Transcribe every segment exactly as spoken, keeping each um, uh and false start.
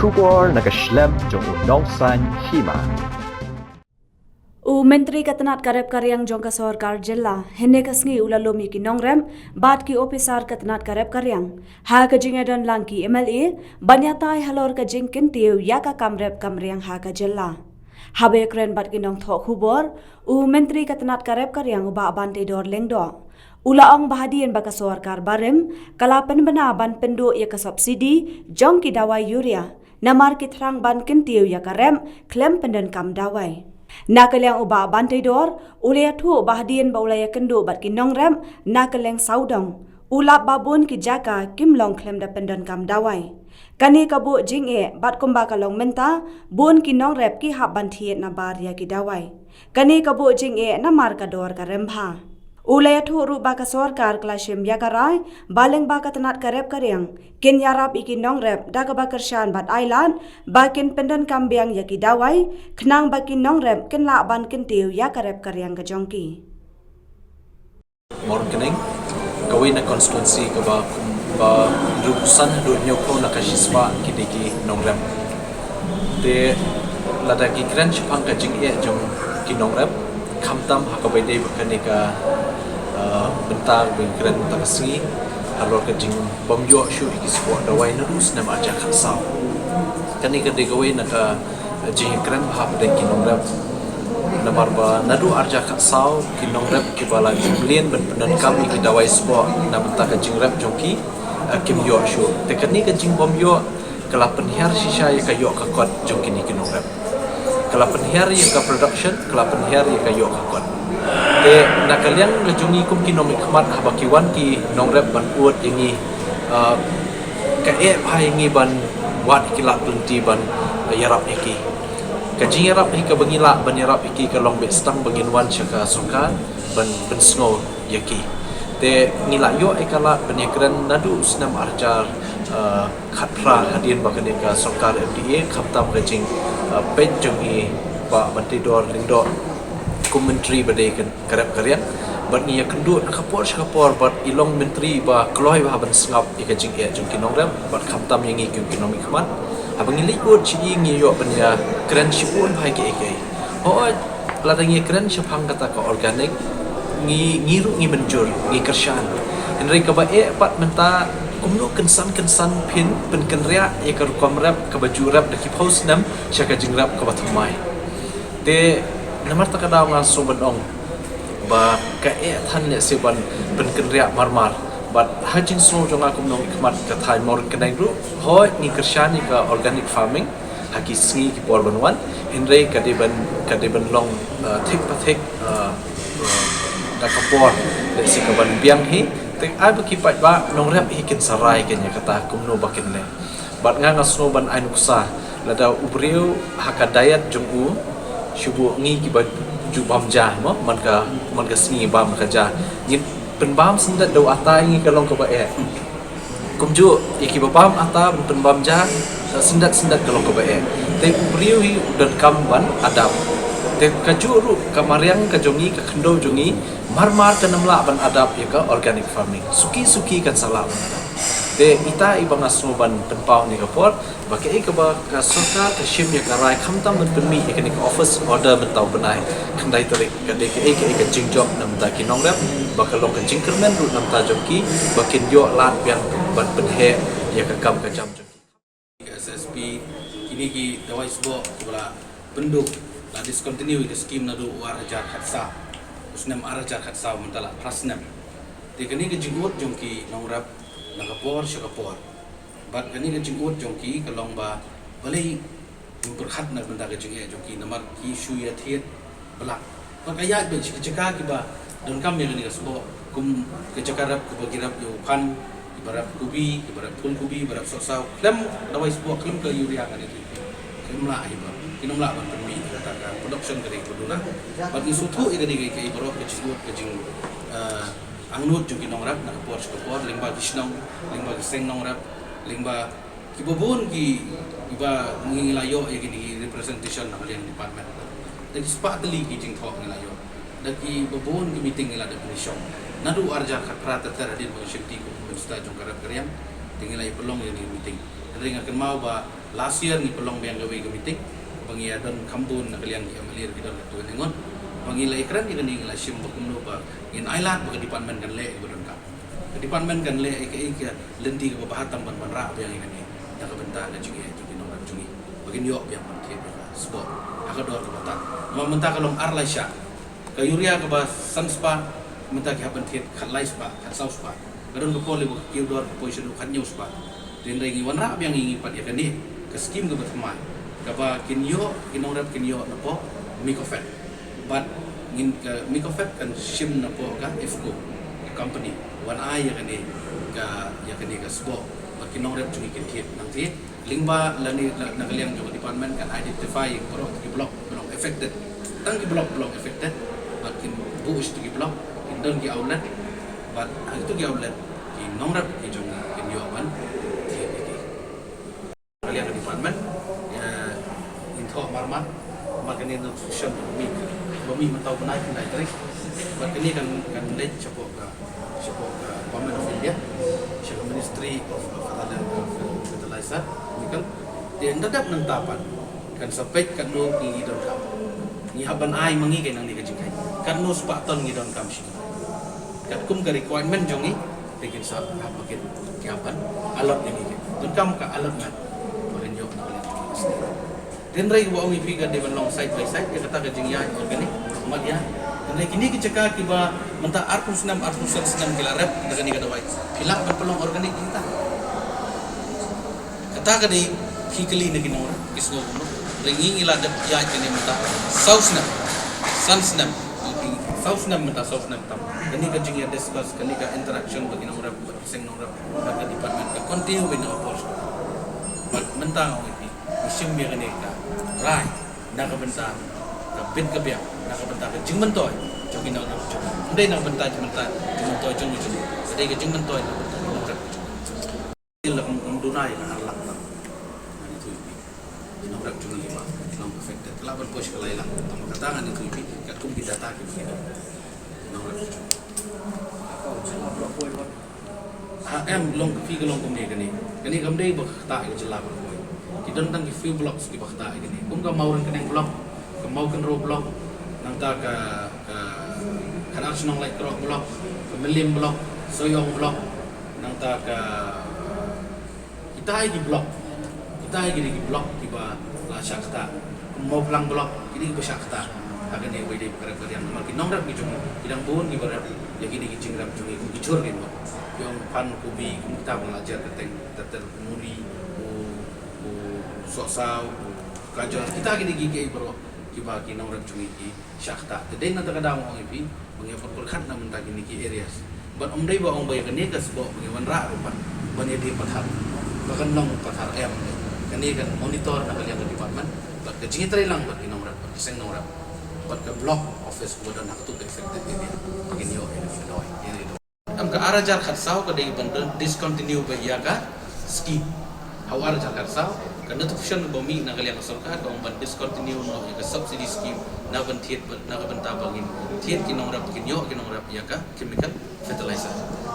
Khubor na ka shlem jong u Nongsaiñ Hima. U Myntri ka tnat ka rep ka riang jong ka sorkar jylla, hynne ka sngi u la lum ïa ki nongrep bad ki ophisar ka tnat ka rep ka riang ha ka jingïadon lang ki M L A ban ïatai halor ka jingkyntiew ïa ka kam rep kam riang ha ka jylla. Haba ïakren bad ki nongthoh khubor, u Myntri ka tnat ka rep ka riang u Bah Banteidor Lyngdoh u la ong ba hadien ba ka sorkar barim ka la pynbna ban pynduh ïa ka subsidy jong ki dawai urea namar ki thrang ban kyntiew ïa ka rep khlem pyndonkam dawai. Na ka liang u Bah Banteidor u la ïathuh ba hadien ba u la ïakynduh bad ki nongrep na kylleng sawdong, u lap ba bun ki jaka kim long khlem da pyndonkam dawai. Kane ka buh jingeh bad kumba ka long mynta, bun ki nongrep ki hap ban thied nabar ïa ki dawai. Kane ka buh jingeh namar ka dor ka rem bha. U la ïathuh ruh ba ka sorkar ka la shim ïa ka rai ba lyngba ka tnat ka rep ka riang kin ïarap ïa ki nongrep da kaba kyrshan bad ailad ba kin pyndonkam biang ïa ki dawai khnang ba ki nongrep kin lah ban kyntiew ïa ka rep ka riang ka jong ki. Mawryngkneng, kawei na constituency kaba kum ba hynriewphew san haduh hynñiewphew na ka shispah ki dei ki nongrep. Te lada ki kren shaphang ka jingeh jong ki nongrep, khamtam ha kaba ïadei bad kane ka, ah, bynta ba ngi kren mynta ka sngi halor ka jingbym ïoh shuh ïa ki spah dawai naduh u snem arhajar khatsaw. Kane ka dei kawei na ka jingkren bha hapdeng ki nongrep. Namar ba naduh arhajar khatsaw ki nongrep kiba la ju mlien ban pyndonkam ïa ki dawai spah na bynta ka jingrep jong ki, ah, kim ïoh shuh. Te kane ka jingbym ïoh ka la pynhiar shisha ïa ka ïoh ka kot jong kine ki nongrep. Ka la pynhiar ïa ka production, ka la pynhiar ïa ka ïoh ka kot. Te na ka liang ka jong ngi kum ki nongmihkhmat haba ki wan ki nongrep ban ud ïa ngi, ah, ka eh bha ïa ngi ban wad ïa ki lad lynti ban, ah, ïarap ïa ki. Ka jingïarap hi kaba ngi lah ban ïarap ïa ki ka long beit tang ba ngin wan sha ka sorkar ban pynsngew ïa ki. Te ngi lah ïoh ïa ka lad ban ïakren naduh u snem arhajar, ah, khatphra hadien ba kane ka sorkar M D A khamtam ka jing, ah, peit jong i Bah Banteidor Lyngdoh kum myntri ba dei ka rep ka riang. Bad ngi ïakynduh na ka por sha ka por bad i long myntri ba kloi bha ban sngap ïa ka jingeh jong ki nongrep bad khamtam ïa ngi kum ki nongmihkhmat. Haba ngi leit ud sha i ngi ïoh ban ïakren shibun bha ïa kiei kiei. Hooid, lada ngi kren shaphang kata ka organic, ngi, ngi ruh ngi mynjur, ngi kyrshan. Hynrei kaba eh pat mynta kumno kynsan kynsan phin pynkynriah ïa ka rukom rep kaba ju rep da ki phew snem sha ka jingrep kaba thymmai. Te namar kata ka daw nga sngew ban ong ba ka eh than lehse ban pynkynriah marmar. Bad ha jingsngew jong nga kum nongmihkhmat ka thaiñ Mawryngkneng ruh, hooid ngi kyrshan ïa ka organic farming ha ki sngi ki por ban wan, hynrei ka dei ban, ka dei ban long, uh, thik pa thik, uh, uh, da ka por lehse ka ban biang hi. Te ai ba ki paidbah nongrep hi kin sa rai kein ïa kata kumno ba kin leh. Bad nga nga sngew ban ai nuksa, lada u briew ha ka diet jong u, shu buh ngi kiba ju bam ja mo, man ka, man ka sngi bam ka ja. Ngin pynbam syndet da u ata ïa ngi ka long kaba eh. Kumjuh ïa kiba bam ata ban pynbam ja, eh, syndet syndet ka long kaba eh. Te u briew hi u donkam ban adapt. Te kajuh ruh ka mariang ka jong ngi, ka khyndew jong ngi, marmar kan ym lah ban adapt ïa ka organic farming. Suki suki kan sa lah ban adapt. Te ita iba nga sngew ban pynpaw ha kane ka por, ba kaei kaba ka sorkar ka shim ïa ka rai khamtam ban pynmih ïa kane ka office order mynta u bnai khyndai tarik, ka dei kaei kaei ka jingjop na bynta ki nongrep, ba ka long ka jingkyrmen ruh na bynta jong ki ba kin ïoh lad biang ban pynheh ïa ka kam ka jam jong ki. Ka S S P, kine ki dawai sboh kiba la pynduh, la discontinue ïa ka skim naduh u arhajar khatsaw, u snem arhajar khatsaw, mynta la phra snem. Te kane ka jingud jong ki nongrep na ka por sha ka por. Bad kane ka jingud jong ki ka long ba balei ngim pyrkhat na ka bynta ka jingeh jong ki, namar ki shu ïathied blak. Bad ka ïaid beit sha ki jaka kiba donkam ïa kane ka sboh, kum ka jaka rep kaba ki rep ïa u phan, kiba rep kubi, kiba rep phul kubi, kiba rep sohsaw, khlem dawai sboh, khlem ka urea kane ki. Kim lah hi ba, kin ym lah ban pynmih ïa kata ka production ka dei kaba duna. Bad ngi sngewthuh ïa kane ka, ka baroh ka jingud, ka jing, eh, angnud jong ki nongrep na ka por sha ka por, lyngba ki shnong, lyngba ki seng nongrep, lyngba kiba bun ki, kiba ngi la ïoh ïa kine ki representation na ka liang department. Da ki spah tylli ki jingthoh ngi la ïoh. Da kiba bun ki meeting ngi la dep ïashong. Naduh arhajar khatphra ter ter hadien ba nga shimti kum u minister jong ka rep ka riang, te ngi la ïa pynlong ïa kine ki meeting. Hynrei nga kynmaw ba Last year ngi pynlong biang kawei ka meeting ba ngi ïa don kham bun na ka liang ki M L A ruh ki don katto katne ngut. Ba ngi la ïakren ïa kane, ngi la shim ba kumno ba ngin ailad ba ka department kan leh ïa ka ba donkam. Ka department kan leh ïa ka, ïa ka lynti kaba bha tam ban wanrah biang ïa kane na ka bynta ka jingïaid jong ki nongrep jong ngi ba kin ïoh biang ban thied ïa ka sboh ha ka dor kaba tad. Namar mynta ka long ar lai shah. Ka urea kaba san spah, mynta ki hap ban thied khatlai spah, khatsaw spah. Ka don ka por lei ba ka kiew dor ka poi shaduh khathynñiew spah. Hynrei ngi wanrah biang ïa ngi pat ïa kane ka skim kaba thymmai, kaba kin ïoh, ki nongrep kin ïoh napoh MICOFED. Bad ngin, ka MICOFED kan shim napoh ka IFFCO, ka company, wan ai ïa kane ka, ïa kane ka sboh. Bad ki nongrep jong ngi kin thied nangtei. Lyngba lane na, na ka liang jong ka department kan identify ïa baroh ki block ba long affected. Tang ki block ba long affected, bad kin buh sha ki block, kin don ki outlet, bad ha kito ki outlet ki nongrep ki jong ngi kin ïoh ban thied ïa ki. Ka liang ka department, eh, ngin thoh marmar, marmar kane notification ba mih, ba mih mynta u bnai khyndai tarik. Bad kane kan, kan leit shapoh ka, shapoh ka Government of India, sha ka Ministry of, of Fertilizer, Fertilizer, Chemical. Te ynda dep nangta pat kan sa peit katno ngi donkam. Ngi hap ban ai ma ngi kane ka jingkheiñ katno spah ton ngi donkam shi. Katkum ka requirement jong ngi, te kin sa hap ba kin, ki hap ban allot ïa ngi. Donkam ka allotment ba kin ïoh na ka liang jong ngi. Hynrei kaba ong ïa phi ka dei ban long side by side ïa kata ka jingïaid organic, mat ïa. Hynrei kine ki jaka kiba mynta arphew snem, arphew san snem ki la rep da kane ka dawai, phi lah ban pynlong organic ïa kita? Kata ka dei phi kylli na ki nongrep, ki sngew kumno. Hynrei ngi, ngi la dep ïaid kane mynta saw snem, san snem, saw snem mynta, saw snem tam. Kane ka jingïa discuss, kane ka interaction bad ki nongrep, bad ki seng nongrep, bad ka department ka continue bad na approach. Bad mynta nga ong ïa phi, ngi shim ïa kane ka rai na ka bynta ka bit ka biang, na ka bynta ka jingmyntoi jong ki nongrep jong ngi. Ym dei na ka bynta jingmyntoi, jingmyntoi jong ngi jong ngi. Ka dei ka jingmyntoi na ka bynta ki nongrep jong ngi. Ki la kum, kum duna ïa ka ar lak tam. Ngan ïathuh ïa phi. Ki nongrep jong ngi ba long affected, ka lah ban poi sha ka lai lak. Tang ba kata ngan ïathuh ïa phi katkum ki data kiba ngi don. Ki nongrep jong ngi. Ha, em, long, phi, ka long kumne kane. Kane kam dei ba ka ktah ïa ka jylla baroh kawei. Ki don tang ki few blocks kiba ktah ïa kane. Kum ka Mawryngkneng block, ka Mawkynrew block, nangta ka, ka Khatar Chnong Laitkroh block, ka Mylliem block, Sohiong block, nangta ka, kita hi ki block, kita hi ki dei ki block kiba la shah ktah. Mawphlang block, kine kiba shah ktah ha kane ba dei ba ka rep ka riang. Namar ki nongrep ki jong ngi ki dang bun kiba rep ïa kine ki jingrep jong ngi, kum ki jhur ki mo. Ki ong phan, kobi, kum kita ba nga la jer kyrteng, ter ter, u muri, u, u sohsaw, u gajor, kita kine ki, ki baroh kiba ki nongrep jong ngi ki shah ktah. Te dei na kata ka daw nga ong ïa phi ba ngi ïa pyrkhat na mynta kine ki areas. Bad ym dei ba ong ba ïa kane ka sboh ba ngi wanrah ruh pat ban ïa dei pathar, ba kan long pathar, em. Kane kan monitor na ka liang ka department bad ka jingïatreilang bad ki nongrep bad ki seng nongrep bad ka block office ba don ha katto ka affected area ba kin ïoh ïa ka dawai, ïa ka dawai. Em, ka ar hajar khatsaw ka dei ban discontinue ba ïa ka scheme. Ha u ar hajar khatsaw ka notification ba mih na ka liang ka sorkar ka ong ban discontinue noh ïa ka subsidy scheme na ban thied, na ka bynta ba ngin thied ki nongrep, kin ïoh ki nongrep ïa ka chemical fertilizer.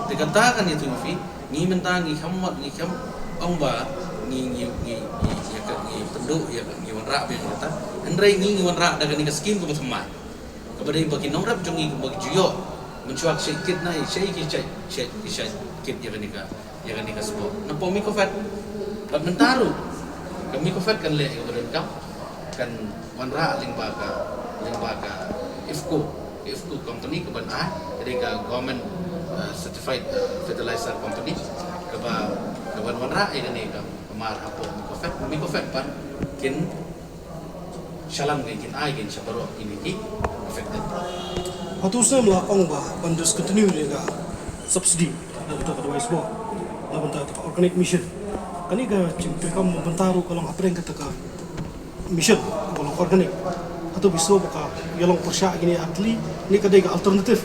Te kata kan ïathuh ïa phi, ngi mynta ngi kham mut, ngi kham ong ba ngi, ngi, ngi, ngi, ïa ka, ngi pynduh ïa ka, ngi wanrah biang ïa kata. Hynrei ngi, ngi wanrah da kane ka scheme kaba thymmai. Kaba dei ba ki nongrep jong ngi kumba ki ju ïoh mynshuwa ki shait kit na, shait ki shait, shait ki shait kit ïa kane ka, ïa kane ka sboh napoh MICOFED. Bad mynta ruh ka MICOFED kan leh ïa kaba donkam, kan wanrah lyngba ka, lyngba ka IFFCO, IFFCO company kaban ai, ka dei ka government, uh, certified, uh, fertilizer company, kaba, kaban wanrah ïa kane ka mar hapoh MICOFED. MICOFED pat kin shalan, kin, kin ai, kin sha baroh kine ki affected. Hato u snem la ong ba ban discontinue ïa ka subsidy na ka, ka dawai sboh na bynta ka organic mission. Kane ka jingtreikam bynta ruh ka long hapdeng kata ka mission ba long organic. Hato phi sngew ba ka ïa long pyrshah kine ar tylli ne ka dei ka alternative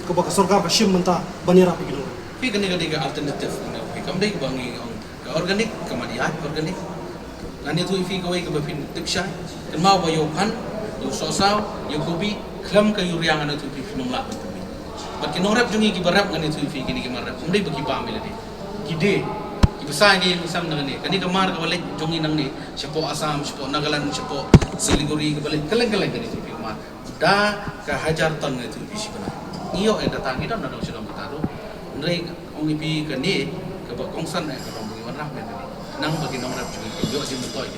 kaba ka sorkar ka shim mynta ban ïarap ïa ki nongrep? Phi, kane ka dei ka alternative, kane phi, kam dei ba ngi ong ka organic, ka mat ïa organic. Ngan ïathuh ïa phi kawei kaba phin tip shai. Kynmaw ba ïa u phan, ïa u sohsaw, ïa u kobi, khlem ka urea ngan ïathuh ïa phi phin ym lah ban pynmih. Bad ki nongrep jong ngi kiba rep ngan ïathuh ïa phi kine ki mar rep. Ym dei ba ki bam ïa lade. Ki die. Pisa ngi ïa ngi sam na kane. Kane ka mar kaba leit jong ngi nangne shapoh Assam, shapoh Nagaland, shapoh Siliguri kaba leit kylleng kylleng kane jong ngi ka mar. Da ka hajar ton ngi tu pi shi bana. Ngi ïoh ïa data ngi don na dong shalom kita tu. Hynrei ong ïa phi kane kaba kongsan eh ka long ba ngi wanrah mynta. Nang ba ki nongrep jong ngi ki ïoh jingmyntoi.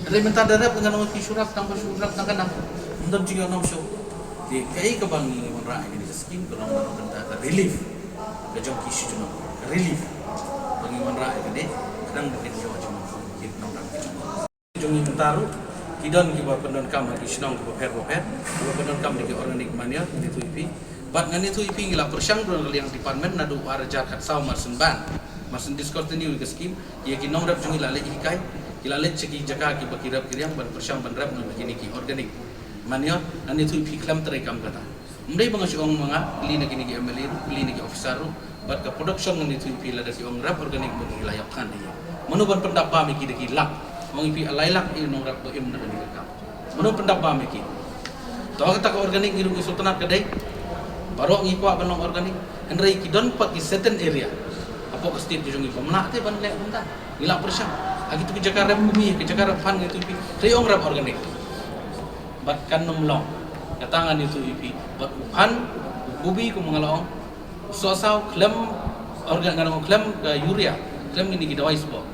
Hynrei mynta da rep ngan ong ïa phi shu rep tang ba shu rep tang ka nang. Ym don jingïoh nong shu. Te kaei kaba ngi wanrah ïa kane ka skim ka long ba nang mynta ka relief. Ka jong ki shu jong ka relief. Ba ngi wanrah ïa kane ka nang ba kin ïoh jingmyntoi ki nongrep. Jong ngi mynta ruh ki don kiba pyndonkam ha ki shnong kiba pher ba pher, kiba pyndonkam da ki organic manure, ngan ïathuh ïa phi. Bad ngan ïathuh ïa phi ngi la pyrshang ruh na ka liang department naduh ar hajar khatsaw mar shen ban, mar shen discontinue ka skim, ïa ki nongrep jong ngi la leit hikai, ki la leit sha ki jaka kiba ki rep ki riang ban pyrshang ban rep na kine ki organic manure, ngan ïathuh ïa phi khlem trei kam kata. Ym dei ba nga shu ong ma nga, kylli na kine ki M L A ruh, kylli na ki officer ruh, bad ka production ngan ïathuh ïa phi lada ki ong rep organic ba ngi la ïap than ïa. Mano ban pyndap bam ïa ki da ki lak, ong ïa phi lai lak ïa nongrep ba im na kane ka kam. Mano pyndap bam ïa ki. To kata ka organic ngi ruh ngi sngewtynnat ka dei. Baroh ngi kwah ban long organic. Hynrei ki don pat ki certain area hapoh ka state ka jong ngi bym lah te ban leh kumta. Ngi la pyrshang. Ha kitu ki jaka rep kumi, ki jaka rep phan ngi ïathuh ïa phi. Hynrei ong rep organic. Bad kan ym long. Kata ngan ïathuh ïa phi. Bad u phan, u kubi kum nga la ong. U sohsaw khlem organ ngan ong khlem ka urea, khlem kine ki dawai sbok.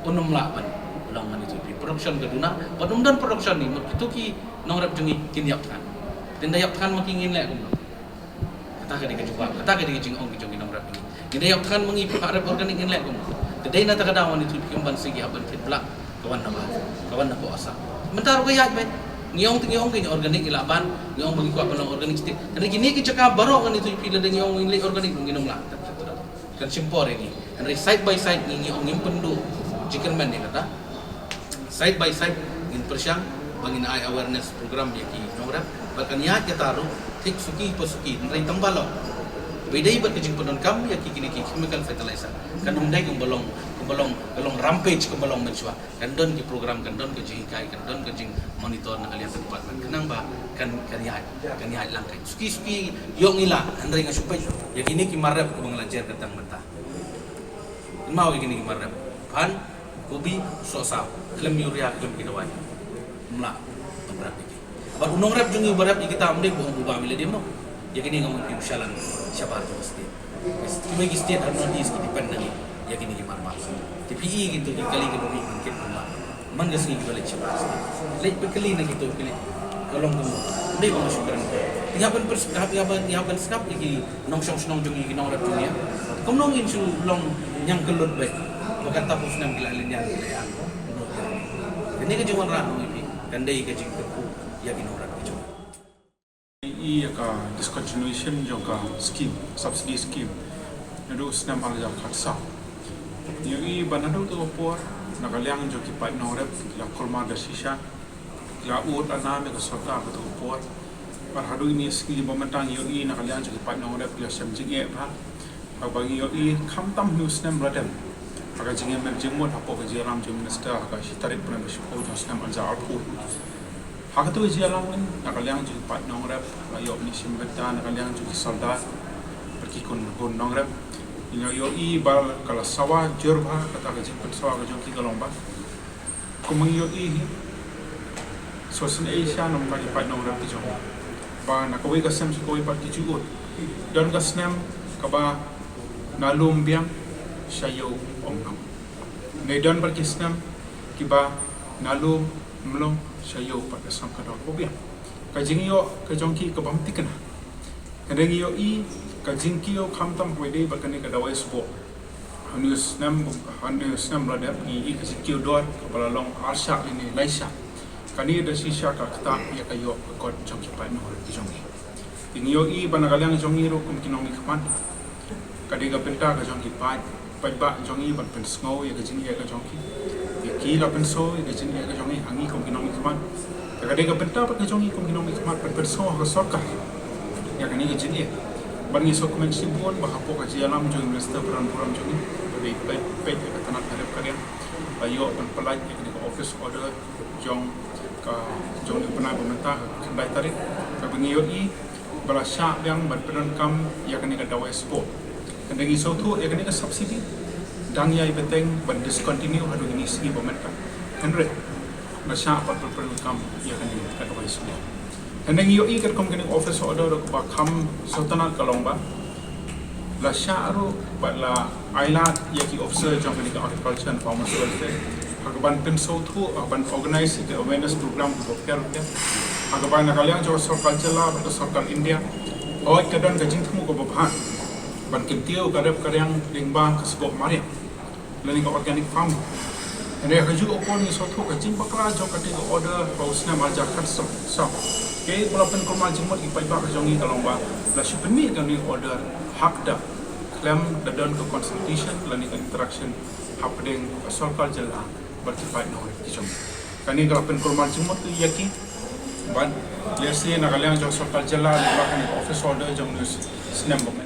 Un ym lah ban long ngan ïathuh ïa phi. Production ka duna, bad ym don production ne mut kitu ki nongrep jong ngi kin ïap than. Te ynda ïap than ma ki ngin leh kumno. Kata ka dei ka jubab, kata ka dei ka jingong ki jong ki nongrep jong ngi. Ngi da ïap than ma ngi phah rep organic ngin leh kumno. Te dei na kata ka daw ngan ïathuh ïa phi kum ban sngewthuh ban thied blah. Ka wan na ba, ka wan na ba Assam. Mynta ruh ka ïaid beit. Ngi ong te ngi ong ngi organic ngi lah ban, ngi ong ba ngi kwah ban long organic state. Hynrei kine ki jaka baroh ngan ïathuh ïa phi lada ngi ong ngi leh organic ngi nym lah. Kan shim por ïa ngi. Hynrei side by side ngi, ngi ong ngim pynduh jingkyrmen ïa kata. Side by side ngin pyrshang ba ngin ai awareness program ïa ki nongrep. Ba kan ïaid kata ruh thik suki pa suki. Hynrei tang ba long. Ba dei bad ka jingpyndonkam ïa ki kine ki chemical fertilizer. Kan ym dei kumba long, kumba long, ka long rampage kumba long mynshuwa. Kan don ki program, kan don ka jinghikai, kan don ka jingmonitor na ka liang ka department. Khnang ba kan, kan ïaid, kan ïaid lang kai. Suki suki ïoh ngi lah, hynrei nga shu peit ïa kine ki mar rep kaba nga la jer ka tang mynta. Kynmaw ïa kine ki mar rep. Phan, kubi, sohsaw, khlem urea, khlem ki dawai. Ym lah ban rep ïa ki. Bad u nongrep jong ngi uba rep ïa kita ym dei ba u bam ïa lade mo. Ïa kine nga ong ïa phi u shalan shabar jong ka state. Kiwei ki state ha North East ki depend na ngi ïa kine ki mar mar. Te phi i kito ki kali kiba mih ban kit ban lah. Man ka sngi kiba leit shabar state. Leit peit kali na kito ki leit. Ka long kumno. Ym dei ba nga shu kren. Te nga ban pers-, nga ban, nga ban sngap ïa ki nongshong shnong jong ngi, ki nongrep jong ngi. Kumno ngin shu long ñiang kyllut beit. Ba kata phew snem ki la lynñiar ki la ïaid. Kumno ki la. Kane ka jingwanrah ngi ong ïa phi. Kan dei ka jingkyrkhu ïa ki nongrep ki jong ngi. I ïa ka discontinuation jong ka scheme, subsidy scheme. Naduh u snem ar hajar khatsaw. Ngi ïohi ba naduh kato ka por, na ka liang jong ki paid nongrep, ki la kulmar da shisha, ki la ud la nam ïa ka sorkar kato ka por. Bad haduh kine ki sngi ba mynta ngi ïohi na ka liang jong ki paid nongrep, ki la shem jingeh bha. Haba ngi ïohi khamtam une u snem Ramadan. Ha ka jingïamir jingmut hapoh ka jingïalam jong u Minister ha ka shi tarik bnai ba shiphew jong u snem ar hajar arphew. Ha kato ka jingïalam ngi na ka liang jong ki paid nongrep la ïoh ban ïashim bynta na ka liang jong ki sordar bad ki khun khun nongrep. Ngi la ïohi ba ka la sawa jur bha kata ka jingpynsawa ka jong ki ka long ba Kum ngi ïohi hi, shisien ei sha namar ki paid nongrep ki jong ngi. Ba na kawei ka snem sha kawei pat ki ju ud. Don ka snem kaba na lum biang sha ïew ong nong. Ne don pat ki snem kiba na lum mlong sha ïew pat ka snem ka dor kaba biang. Ka jingïoh ka jong ki ka bym thikna. Hynrei ngi ïohi ka jingkiew khamtam kaba dei bad kane ka dawai sboh. Hynñiew snem, hynñiew snem la dep ngi ïohi ka jingkiew dor kaba la long ar shah lane lai shah. Kane da shisha ka ktah ïa ka ïoh ka kot jong ki paid nongrep ki jong ngi. Ngi ïohi ba na ka liang jong ngi ruh kum ki nongmihkhmat. Ka dei ka bynta ka jong ki paid, paidbah jong ngi ban pynsngew ïa ka jingeh ka jong ki. Ïa ki la pynsngew ïa ka jingeh ka jong ngi ha ngi kum ki nongmihkhmat. Ka dei ka bynta pat ka jong ngi kum ki nongmihkhmat ban pynsngew ha ka sorkar ïa kane ka jingeh. Bad ngi sngewkmen shibun ba hapoh ka jingïalam jong u Minister ba don burom jong ngi, ba dei peit, peit ïa ka tnat ka rep ka riang, ba ïoh ban pyllait ïa kane ka office order jong ka, jong u bnai ba mynta, ka khyndai tarik, kaba ngi ïohi ba la shah biang ban pyndonkam ïa kane ka dawai sboh. Hynrei ngi sngewthuh ïa kane ka subsidy Dang ïai bteng ban discontinue haduh kine ki sngi ba mynta. Hynrei nga shah pat pynpynkam ïa kane ka dawai sngewbha. Hynrei ngi ïohi katkum kane ka office order kaba kham sngewtynnat ka long ba la shah ruh bad la ailad ïa ki officer jong kane ka Agriculture and Farmers Welfare ha kaban pynsngewthuh, ha kaban organize ïa ki awareness program kiba pher pher, ha kaban na ka liang jong ka sorkar jylla bad ka sorkar India hoi ka don ka jingthmu kaba bha ban kyntiew ka rep ka riang lyngba ka sboh mariang lane ka organic farming. Hynrei ha kajuh ka por ngi sngewthuh ka jingbakla jong kane ka order ha u snem ar hajar khatsaw. Kaei kaba la pynkulmar jingmut ïa ki paidbah ka jong ngi ka long ba la shu pynmih kane ka order hapdeng khlem da don ka consultation lane ka interaction hapdeng ka sorkar jylla bad ki paid nongrim ki jong ngi. Kane ka la pynkulmar jingmut ïa ki bad lehse na ka liang jong sorkar jylla lyngba kane ka office order jong u snem ba